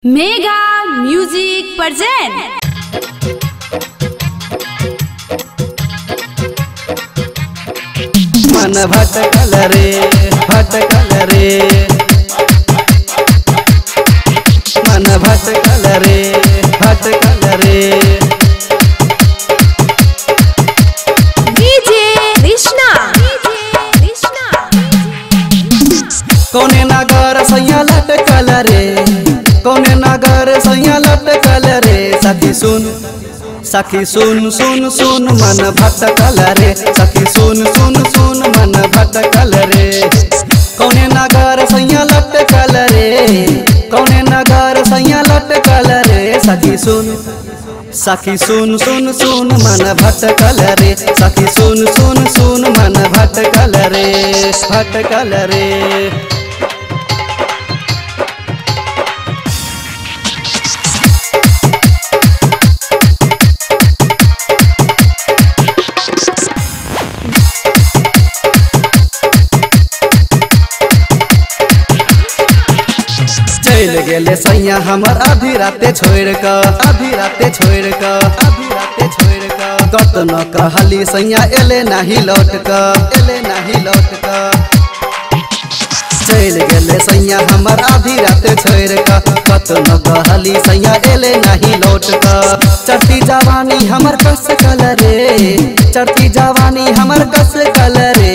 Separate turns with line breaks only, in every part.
Mega music present.
मन भटकल रे भटकल रे, मन भटकल रे भटकल रे।
डीजे कृष्णा कृष्णा।
कौने नगर सैया लटकल रे, कौने नगर सैया लटकल रे। सखी सुन सखी सुन सुन सुन मन भटकल रे, सखी सुन सुन सुन मन भटकल रे। कौने नगर सैया लटकल रे, कौने नगर सैया लटकल रे। सखी सुन सुन सुन मन भटकल रे, सखी सुन सुन सुन मन भटकल रे भटकल रे। चल गेले सैया हमर आधी राते छोड़ क, आधी राते छोड़ क, आधी राते छोड़ क। कतनो कहली सैया एले नाही लौट क, एले नाही लौट क। चल गेले सैया हमर आधी राते छोड़ क, कतनो कहली सैया एले नाही लौट क। चढ़ती जवानी हमर कस कल रे, चढ़ती जवानी हमर कस कल रे।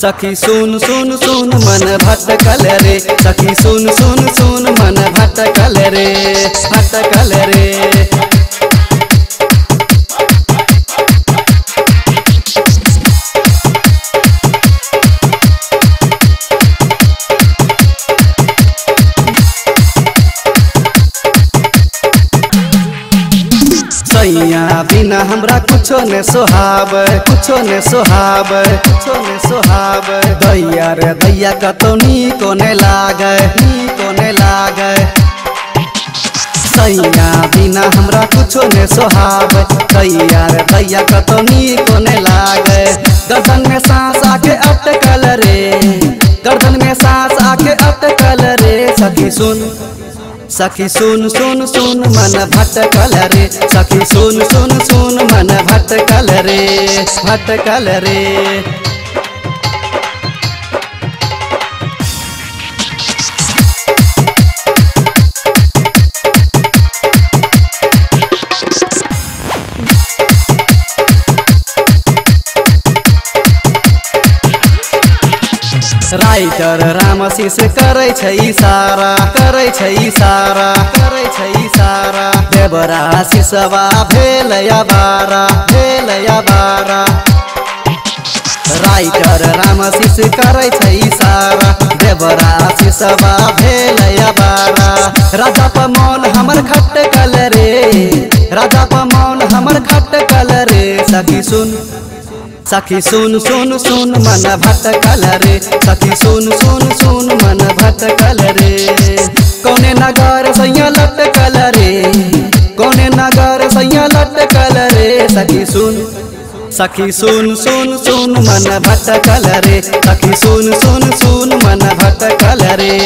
सखी सुन सुन सुन मन भटकल रे, सखी सुन सुन सुन मन भटकल रे भटकल रे। सैया बिना हमरा कुछो ने सोहावे, कुछो ने सोहावे, कुछो ने सोहावे। दैया रे दैया कतौ नीको ने लागे, नीको ने लागे। सैया बिना हमरा कुछो ने सोहावे, दैया रे दैया कतौ नीको ने लागे। गर्दन में सांस आके अटकल रे, गर्दन में सांस आके अटकल रे। सखी सुन सुन सुन मन भटकल रे, सखी सुन सुन सुन मन भटकल रे भटकल रे। राइटर रामशीष करै छै इशारा, करै छै इशारा, करै छै इशारा। देवरा शीशवा भेल अबारा, भेल अबारा। राइटर रामशीष करै छै इशारा, देवरा शीशवा भेल अबारा। राजा पर मौन हमर खटकल रे, राजा पर मौन हमर खटकल रे। सखी सुन सुन सुन मन भटकल रे, सखी सुन सुन सुन मन भटकल रे। कौने नगर सैया लटकल रे, कौने नगर सैया लटकल रे। सखी सुन सुन सुन मन भटकल रे, सखी सुन सुन सुन मन भटकल रे।